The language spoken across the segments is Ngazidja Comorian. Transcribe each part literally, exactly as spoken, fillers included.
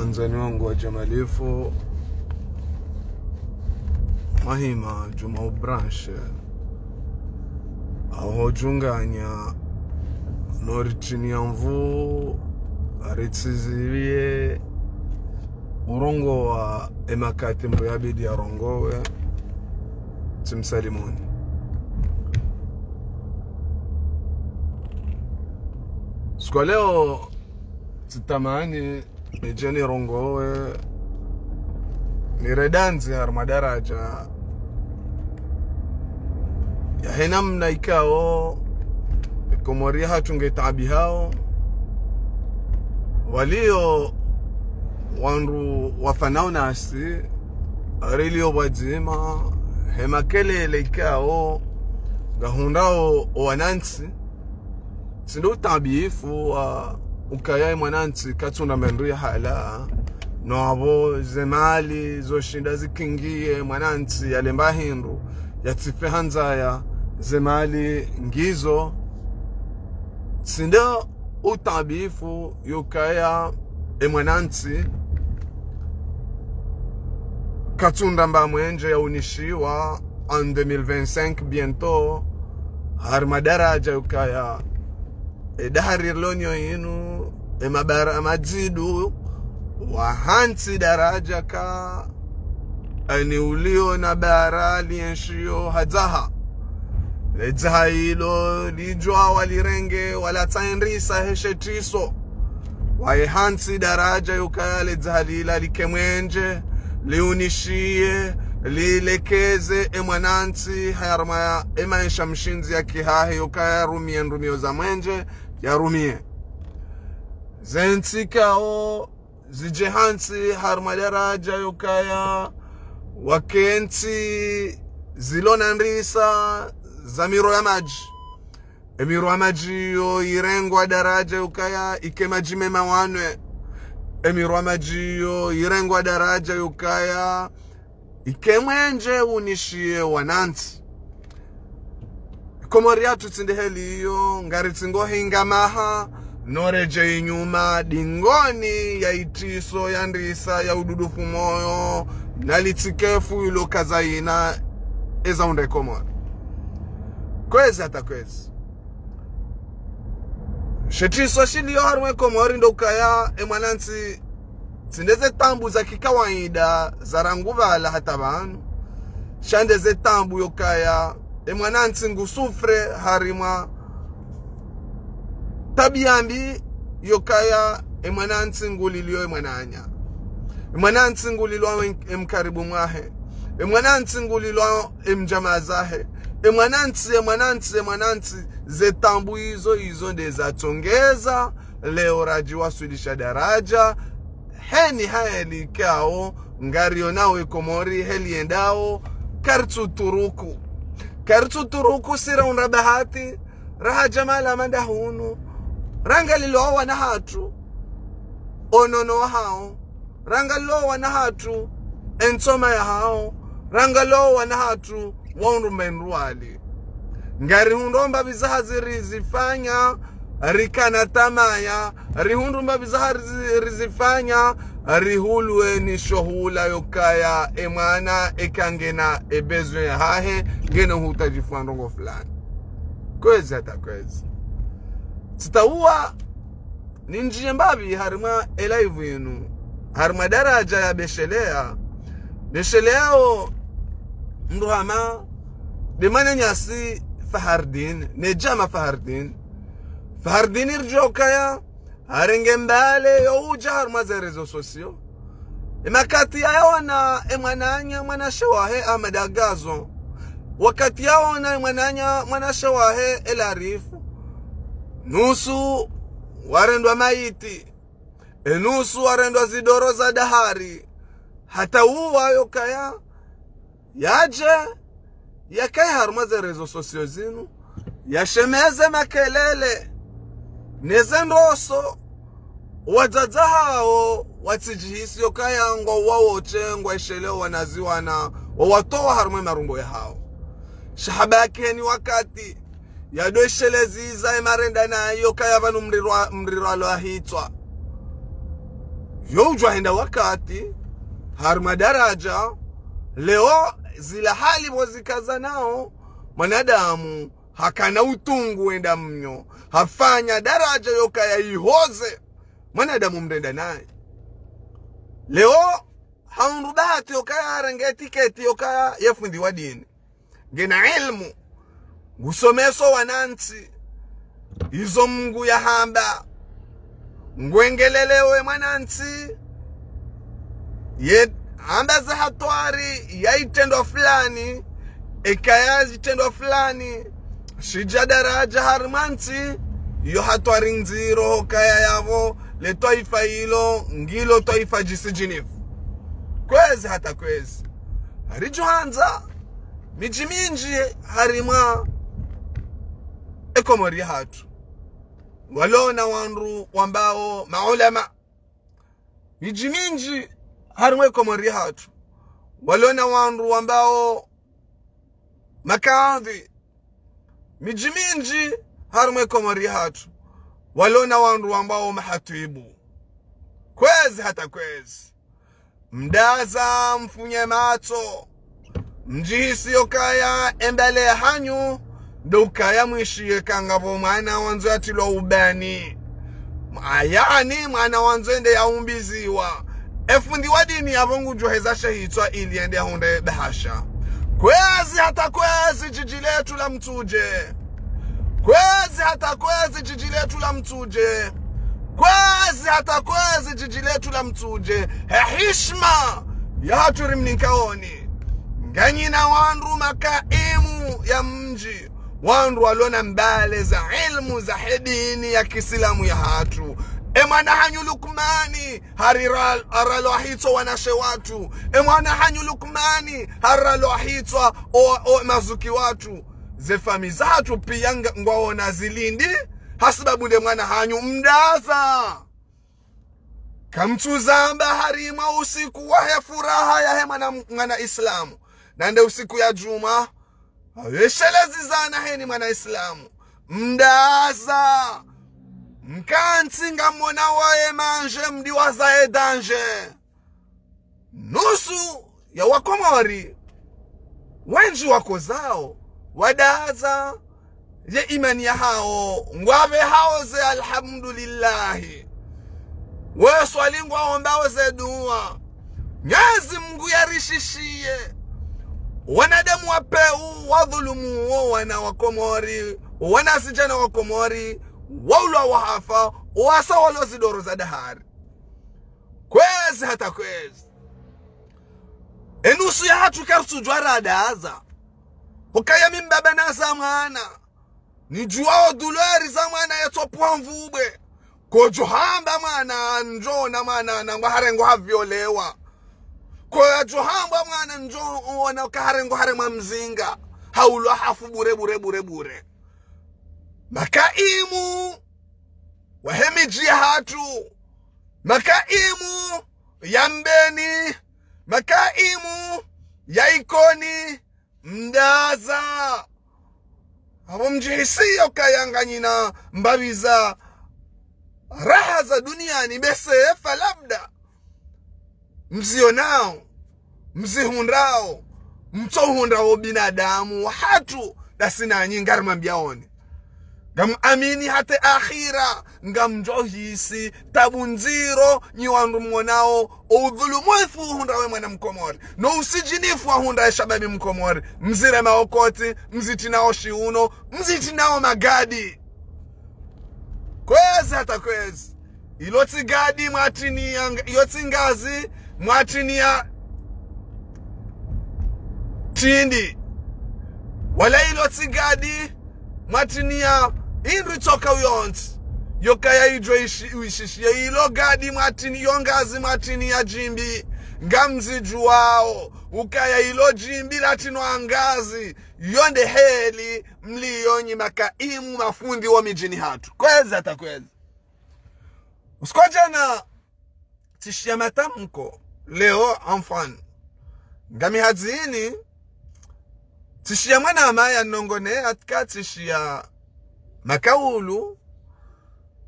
Nzani wangu wa Jamalifu, Mahima, Juma Branche, aho djunganya no ritrini ya nvu, ritsiziwie urongowa emakati mbo yabidi yarongowe, tsimsalimuni. Siku ya leo, tsitamani nidje nirongowe, niredandzi harumwa daraja yahe namna ikao Komori hatru nge taabihao, walio wandru wafanao nasi, rilio pvwadzima, he makelele ikao ngahundrao owanantsi. Tsi ndo utaabifu wa ukaya emwanantsi katsuna mendru ya hala, no apvo zemali zoshinda zikingie mwanantsi yalemba hindru, yatsife ha ndzaya, zemali ngizo. Tsi ndo utaabifu yukaya emwanantsi katsunda mba mwenje yaunishiwa en deux mille vingt-cinq bientôt, harumwa daraja yukaya edahari rilonyo inu, emabara madzidu, wahantsi daraja ka, ani ulio na bara lienshio ha dzaha. Ledzaha ilo lidjwa walirenge, walatsaendrisa he she tiso. Waye hantsi daraja yukaya ledzaha lila like mwenje, liunishie, lilekeze emwanantsi harumwa emaesha mshindzi ya kihahe yukaya yarumie ndrumio za mwenje, yarumie. Zentsi kao zidje hantsi harumwa daraja yukaya wakentsi zilo na ndrisa za miro ya madji. Emiro ya madji iyo irengwa daraja yukaya ike madji mema wanwe. Emiro ya madji iyo irengwa daraja yukaya ike mwenje unishie wanantsi. Komori yatru tsi nde heli iyo, ngaritsingo hinga maha, no redjei nyuma, dingoni ya itiso, ya ndrisa, ya ududufu moyo, na litsikefu ilo kazaina eza undre Komori. Kwezi hata kwezi. She tiso shilio harumwa Komori ndo ukaya emwanantsi tsi nde ze taabu za kikawaida za rangu pvala hata pvanu. Sha nde ze taabu yukaya emwanantsi ngu souffre harumwa tabiya mbi yukaya emwanantsi ngulilio emwananya. Emwanantsi ngulilio em-, emkaribu mwahe. Emwanantsi ngulilio emdjamaa zahe. Emwanantsi, emwanantsi, emwanantsi, ze taabu izo, izo nde zatsongeza leo radji waswilisha daraja, heni ha heli kao, ngarionao e Komori heli yendao, karitsu turuku. Karitsu turuku si ra undra bahati, raha djamala manda hunu, rangalilo wana hatru, onono wahao, rangalilo wana hatru, entsoma yahao, rangalilo wana hatru, waundru mendru wali. Ngarihundro mbapvi zaha zirizifanya, rikana tamaya, rihundru mbapvi zaha rizi-, rizifanya, rihulwe ni shohula yukaya emwana eka ngena e besoin yahahe, ngeno hutadji fwa ndrongo fulani. Kwezi hata kwezi. Tsitsaha nindjiye mbapvi harumwa e live inu, harumwa daraja ya Beshelea. Beshelea o mndru hama, nde mwananyasi Fahardine, ne djama Fahardine. Fahardine iridjo ukaya, harenge mbale yo udja harumwa ze réseaux sociaux. Emakati yayaona emwananya mwanashe wahe Ahmed Agazo. Wakati yaona emwananya mwanashe wahe El Arif. Nusu warendwa mayiti. Enusu warendwa zidoro za dahari. Hata uwa yukaya yadje, yakaye harumwa ze réseaux sociaux zinu, yashemeze makelele, neze ndroso, wadzadze hao, watsidjihisi yukaya ngwawao tse, ngwaishele wanazi wana, wawatowa harumwa marumbo yahao. Sha habakeni wakati, yadosheleza emarenda nayo kaya pvanu mrirwa, mrirwa lo ahitswa. Yo udjwa henda wakati, harumwa daraja, leo zila hali pvo zikazanao, mwanadamu hakana utungu wenda mnyo, hafanya daraja yokaya ihoze, mwanadamu mrenda naye. Leo, haundru bahati yokaya harenge tiketi yokaya ye fundi wa dini. Ngena ilmu, ngusomeso wanantsi, izo Mngu yahamba, ngwengelelewe mwanantsi, ye hamba za hatwari ya itrendwa fulani, ekaya zitrendwa fulani, shidja daraja harumwa ntsi, yo hatwari ndziro hokaya yapvo, le twaifa ilo, ngilo twaifa djisijinifu. Kwezi hata kwezi. Haridjo handza, midji mindji harimwa e Komori yahatru, walona wandru wambao maulama. Midji mindji harimwa e Komori yahatru, walona wandru wambao makadhi. Midji mindji harimwa e Komori yahatru, walona wandru wambao mahatwibu. Kwezi hata kwezi. Mdaza mfunye matso. Mdjihisi yokaya embale hanyu, ndo ukaya mwishiye kangapvo mwana wandzo yatrilwa ubani. Ayani mwana wandzo ende yaumbiziwa. E fundi wa dini yapvo ngudjo heza she hitswa ili ende yahundre bahasha. Kwezi hata kwezi djidji letru la Mtsudje. Kwezi hata kwezi djidji letru la Mtsudje. Kwezi hata kwezi djidji letru la Mtsudje. He hishima yahatru rimnikaoni. Nganyina wandru makaimu ya mdji. Wandru walona mbale za ilmu za he dini ya kisilamu yahatru. E mwana hanyu Lukmani, harira-, haralwa hitswa wanashe watru. E mwana hanyu Lukmani, haralwa hitswa o, o mazuki watru. Ze fami zahatru piya nga-, ngwaona zilindi, hasibabu nde mwana hanyu mdaza. Kamtsuzamba harimwa usiku wahe furaha yahe mwana, mwana Islamu. Nande usiku ya djumwa, aweshelezi zana heni mwana Islamu. Mdaza. Mkantsi ngamona waye manje mdiwaza e danje. Nusu ya Wakomori, wendji wakozao, wadaza ye imani yahao, ngwapvehao ze alhamdulillahi. Weswali ngwaombao ze dua. Mnyezi Mngu yarishishiye. Wanadamu wa peu, wadhulumu wo wana wa Komori, wanazidjana wa Komori, waulwa wahafa, wasa walo zidoro za dahari. Kwezi hata kwezi. E nusu yahatru karitsudjwa radaza. Hukaya mi mbaba naza mwana. Nidjuwao douleur za mwana yetsopuha mvubwe. Kodjo hamba mwana ndjo ona mwana nangwa harengwa havyolewa. Kodjo hamba mwana ndjo ona ka harengwa haremwa mzinga. Haulwa hafu bure, bure, bure, bure. Makaimu wahe midji yahatru. Makaimu ya Mbeni. Makaimu ya Ikoni. Mdaza. Apvo mdjihisiyo kaya nganyina mbapvi za raha za duniani, be sefa labda mzionao, mzihundrao, mtsohundrao binadamu wahatru, dasi nanyi ngarimwambiaoni. Ngamuamini hata akhira, ngamdjohisi tabu ndziro, nyi wandru mwonao o udhulumu wefu uhundra we mwana Mkomori, no usijinifu wahundra e shababi Mkomori, mzire maokoti, mzitinao shiuno, mzitinao magadi. Kwezi hata kwezi. Ilo tsi gadi mwatiniya, iyo tsi ngazi mwatiniya tindi. Wala ilo tsi gadi mwatiniya indru itsoka uyontsi. Yokaya idjo ishi-, ishishiye ilo gadi mwatini-, yo ngazi mwatiniya djimbi. Ngamzidjuwao ukaya ilo djimbi latinwa ngazi, yo nde heli mliyo nyi makaimu mafundi wo midjini hatru. Kwezi hata kwezi. Usiku wa djana, tsishiya matamko, leo, enfin. Ngami hadzini, tsishiya mwana amaya nongone, hatika tsishiya makaulu,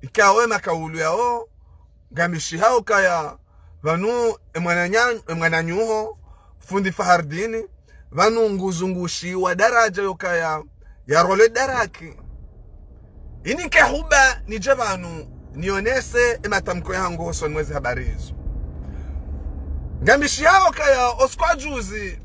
ikao e makaulu yao, ngami shihao kaya, Pvanu emwananya-, emwananyuho, fundi Fahardini, pvanu nguzungushiwa daraja yokaya, ya role daraki. Ini nkehuba nidje pvanu, nionese ematamko yangu hosoni mwezi habari izo. Ngambishiyao kaya osiku wa juzi,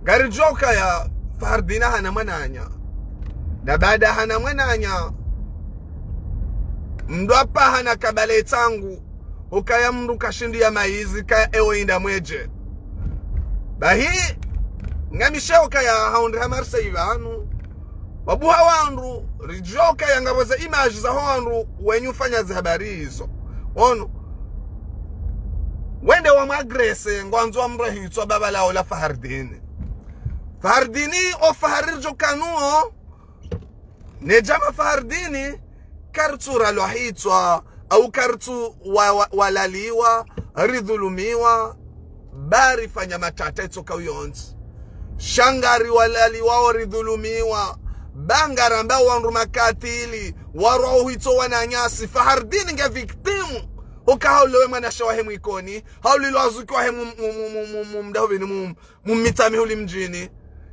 ngaridjuwa kaya Fahardini hana mwananya. Na baada hana mwananya, mndru apvaha na kabale tsangu, ukaya mndru kashindi ya maizi kaya ewo inda mwedje. Bahi, ngamishe ukaya hahundre ha Marseille pvanu. Wabuha wandru, ridjuwa ukaya ngapvo ze image zaho wandru wenyi ufanya ze habari izo. Ono. Wende wamwagrese, ngwandzo wamrehitswa baba lawo la Fahardini. Fahardini, o Fahari ridjo kanuo, ne djama Fahardini, karitsu ralwa hitswa, au karitsu wa, wa, walaliwa, ridhulumiwa, ba rifanya matata itsoka uyontsi. Sha ngari walaliwao ridhulumiwa, ba ngaramba wandru makatili, warwa uhitso wananyasi, Fahardini nge victime. Oka haulewe mwanashe wahe mwikoni, haulilwa zuki wahe mu, mu, mu, mu, mu, mu, mdahuvini mu, mu Mitsamihuli mdjini.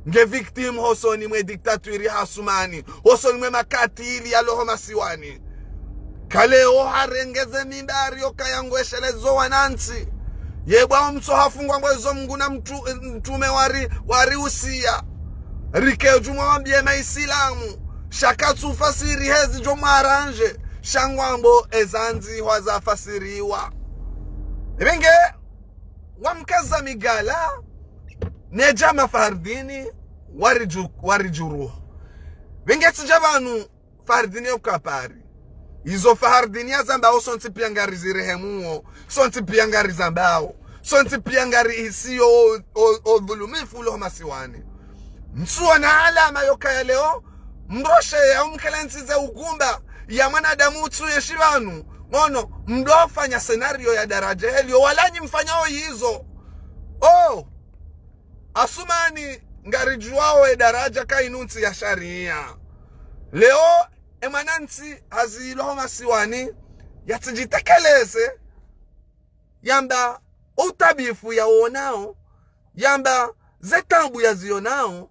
Nge victime hosoni mwe dictature ya Asumani, hosoni mwe makatili yalo ho masiwani. Kaleo harenge ze mimbari yokaya ngweshelezo wanantsi. Yebwa omtso hafungwa ngwezo Mngu na mtu-, mtrume wari, wari usiya. Rike djumwa wambie maisilamu. Sha katsu fasiri hezi djo mwaranje. Sha ngwambo ezandzi hwaza fasiriwa. Ebe nge wamkaza migala, ne djama Fahardini, waridju-, waridjuruhu. Pvenge tsidja pvanu, Fahardini yoka Paris. Izo Fahardini yazambao sontsi pia ngarizirehemuo, sontsi pia ngarizambao, sontsi pia ngarihisiyo o, o, o dhulumifu ulo masiwani. Mtsuona alama yokaya leo, mroshe ya umkelentsi ze ugumba ya mwanadamu utsu yeshi pvanu. Ono, mdofanya scenario ya daraja helio, walanyi mfanyao yizo. Oh, Asumani ngaridjuwao e daraja ka inu ntsi ya sharia. Leo, e mwanantsi hazilwa ho masiwani, yatsidjitekeleze, yamba utabifu yawonao, yamba ze tabu yazionao,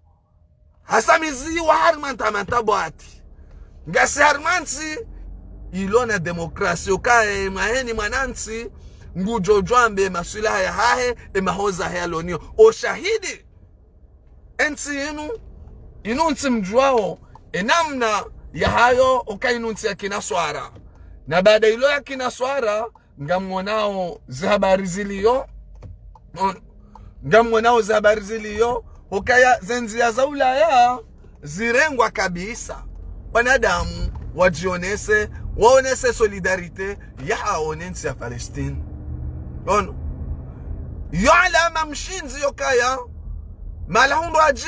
hasamiziwa harimwa ntamanta bwati. Ngasi harimwa ntsi ilo na demokrasi, okaye mwaheni mwanantsi ngudjo djwambe maswilaha yahahe, e mahoza he yalonio. Oshahidi, entsi inu, inu ntsi mdjuwao, e namna yahayo oka inu ntsi ya kinaswara. Na baada ilo ya kinaswara, ngamwonao ze habari zilio, ngamwonao ze habari zilio, hukaya ze ndziya za Ulaya zirengwa kabisa. Wanadamu wadjionese, waonese solidarité yahawo ne ntsi ya Palestine. Ono. Yo alama mshindzi yokaya, malahundru adji,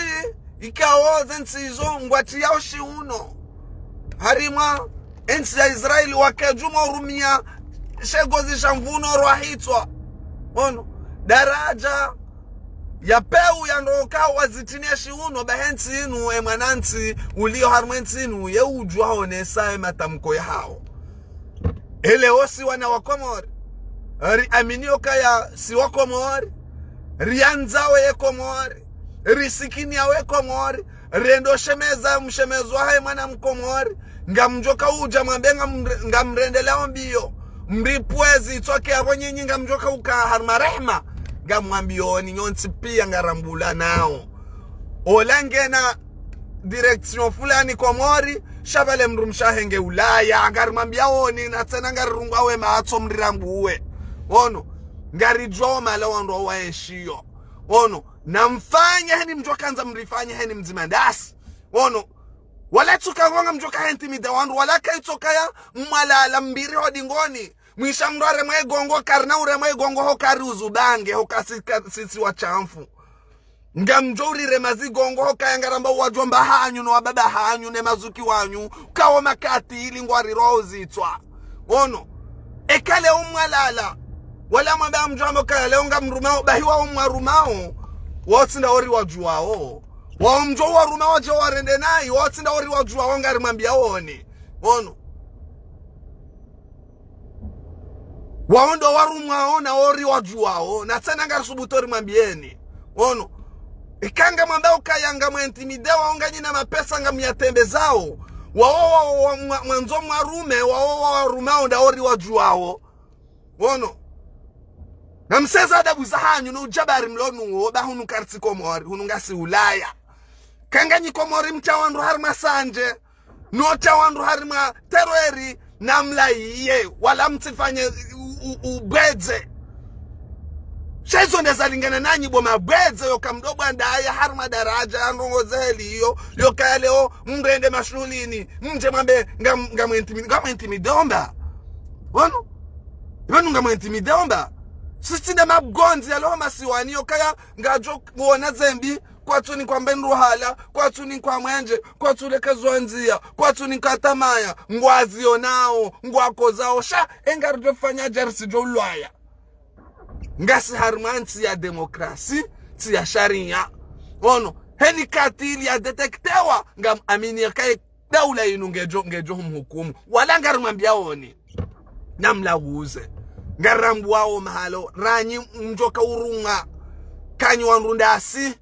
ikao ze ntsi izo ngwatiyao shiuno. Harimwa entsi ya Israeli wake djumwa urumia she gozi sha mvuno rwahitswa. Ono, daraja ya peu ya ndoka wazitinia shiuno, bahe ntsi inu, e mwanantsi ulio harimwa entsi inu, ye udjuwa honesa e matamko yahawo. Eleo si wana wa Komori, riaminio kaya si wa Komori, riandzao ye Komori, risikiniao e Komori, rendo shemeza mshemezo wahe mwana Mkomori, ngamdjoka udja mwambe ngamre-, ngamrendelao mbio, mripvwezi itsoke apvo nyinyi ngamdjoka uka harumwa rehema, ngamwambioni nyontsi pia ngarambulanao. Ola ngena direction fulani Komori, sha pvale mdrumshe wahe nge Ulaya, ngarimwambiaoni, na tsena ngarirungao e matso mrirambuwe. Ono, ngaridjuwao mahala wandru waeshiyo. Ono, namfanye heni mdjokandza mrifanye heni mdzima ndasi. Ono, wala tsuka ngonga mdjoka henti mida wandru, wala kaitsokaya mwalala mbiri ho dingoni. Mwisha mndru aremwe gongo, karina uremwe gongo, ho kari uzubange, ho kasi, ka-, sisi wa shamfu. Ngamdjo urirema zigongo, hukaya ngaramba wadjomba hanyu, no wababa hanyu, ne mazuki wanyu, kawo makatili ngwarirwao zitswa. Ono, eka leo mwalala, wala mwamba mdjwambo kaya leo ngamrumao, bahi wao mwarumao, wao tsi nda ori wadjuwao. Wao mdjo warumao, wadje warende nayi, wao tsi nda ori wadjuwao, ngarimwambiaoni. Ono. Wao ndo warumwao na wo riwadjuwao, na tsena ngarisubutu rimwambieni. Ono. Ika ngamwambao ukaya ngamwintimidé wao, nganyina mapesa ngamyatembezao. Wao, wao, wao, mwa-, mwandzo mwarume, wao, wao, warumwao nda wo riwadjuwao. Ono. Namseza adabu zahanyu no ujabari mlo nuwo, ba hunu karitsi Komori, hunu ngasi Ulaya. Ika nganyi Komori mtria wandru harimwa sanje, no utria wandru harimwa terreur, namlayiye, wala mtsifanye u-, u-, ubwedze. Sha izo nde zalingana nanyi bo mabwedze, yoka mdo bwandaya harimwa daraja ya ndrongoo zeli iyo, yokaya leo mrende mashuhulini, mdje mwambe ngam-, ngamwintimi-, ngamwintimidé omba. Wanu? Wanu ngamwintimidé omba. Sisi nde mabugondzi yalo masiwani, yokaya ngadjo wona zembi, kwatsu ni kwambe ndruhala, kwatsu ni kwamwendje, kwatsu leka zwandzia, kwatsu ni katamaya, ngwazionao, ngwakozao, sha, engaridjo fanya dje risidjo ulwaya. Ngasi harimwa ntsi ya demokrasi, ntsi ya sharia. Ono, heni katili ya détectéwa, ngam amini yakaye daula inu ngedjo, ngedjo humhukumu. Wala ngarimwambiaoni. Namlauze. Ngarambuao mahalo, ranyi mdjoka urumwa. Kanyi wandru ndasi,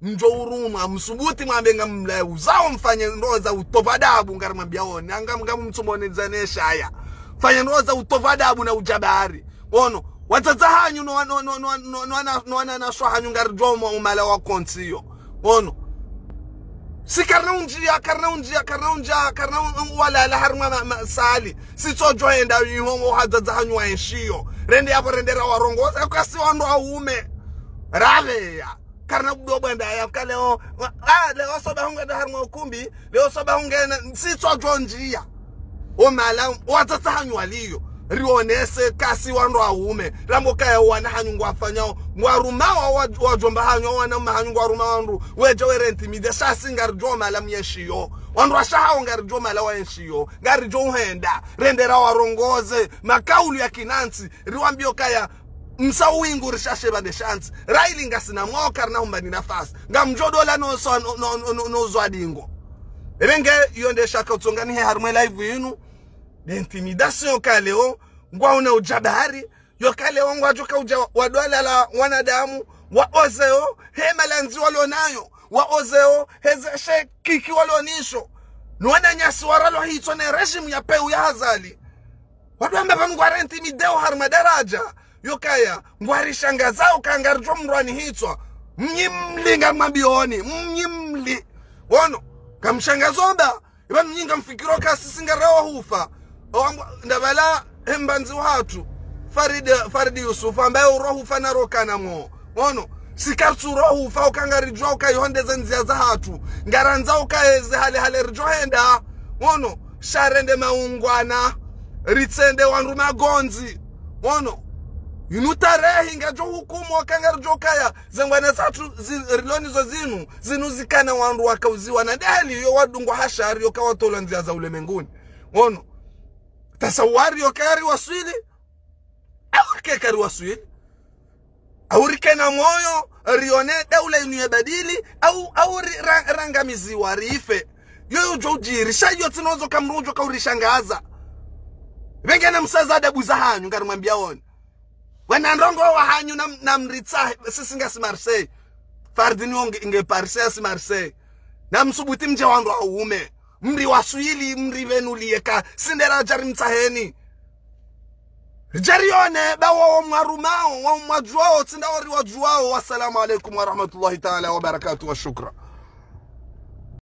mdjo urumwa, msubuti mwambe ngamlauzao mfanye ndrongoo za utovu adabu, ngarimwambiaoni. Anga, ngamumtsumone zane shaya. Fanye ndrongoo za utovu adabu na ujabari. Ono, wadzadze hanyu no, no, no, no, no, no, wana, no, wana na swaha hanyu ngaridjo mwa umala wa kontsiyo. Ono. Si karina undjia, karina undjia, karina undjia, karina un-, un-, walala harimwa ma-, ma-, sali. Si tsodjo enda iho wo hadzadze hanyu waenshiyo. Rende yapvo rende rawarongoza, kasi wandru waume. Raveya. Karina kudo bwandaya, ka leo, ah, leo soba hunge ndo harimwa ukumbi, leo soba hunge na, si tsodjo ndjia. Omala, wadzadze hanyu waliyo. Rionese kasi wandru waume. Rambo kaya wana hanyu ngwafanyao. Ngwarumao wa, wadjomba hanyu, wana mma hanyu ngwarumao wandru. Wedje werintimidé, sha si ngaridjo mala myenshiyo. Wandru washe hao ngaridjo mala waenshiyo. Ngaridjo uhenda. Rende rawarongoze. Makaulu ya kinantsi. Riwambio kaya msa wingu rishashe bande shantsi. Raili ngasina mwoka rina humbani nafasi. Ngamdjo dola no so, no, no, no, no, no zwadingo. Ebe nge, iyo nde shaka utsonga nihe harimwe live inu. Nde intimidation ka leo, ngwaona ujabari, yoka leo ngwadjoka uja wadwalala wanadamu, waozeo, he malandzi walo nayo, waozeo, heze she kiki walo nisho. No wananyasi waralo hitswa ne régime ya peu ya Azali. Wandru wamba pvanu ngwarintimidéo harimwa daraja. Yokaya, ngwarishangazao ka ngaridjo mrwani hitswa. Mnyi mli ngamwambioni, mnyi mli. Ono, kamshangazo mba, ipvanu nyi ngamfikiro ka sisi ngarawa hufa. Owambwa, ndapvala, hembandzi wahatru. Farid, Farid Yusuf, ambaye uro hufa na rokana mo. Ono, si karitsu uro hufa uka ngaridjuwa uka iho nde ze ndzia zahatru. Ngarandzao uka eze hale hale ridjo henda. Ono, sha rende maungwana. Ritsende wandru magondzi. Ono, inu tarehi ngadjo hukumu uka ngaridjo kaya. Ze ngwana zahatru zi, rilo nizo zinu. Zinu zikana wandru wakauziwa na deli yo wadungwa ha shari yoka watolwa ndzia za ulemenguni. Ono, tasawari yoka yari waswili. Au rike kari waswili. Au rike na moyo, rione daula inu yebadili, au, au ri, ra, rangamiziwa, rife. Yoyo djo udjiri, sha iyo tsi nozo kamrudjo kaurishangaza. Pvenge namseza adabu zahanyu, ngarimwambiaoni. Wana ndrongoo wahanyu na, namritsahe, sisi ngasi Marseille. Fardini wonge, nge Marseille, si Marseille. Namsubuti mdje wandru waume. Mri waswili, mri pvenuliye ka, si nde radja rimtsaheni. Ridjarione, ba wao mwarumao, wao mwadjuwao, tsi nda wo riwadjuwao. Wassalamu alaikum warahmatullahi taala wabarakatuh, wa shukra.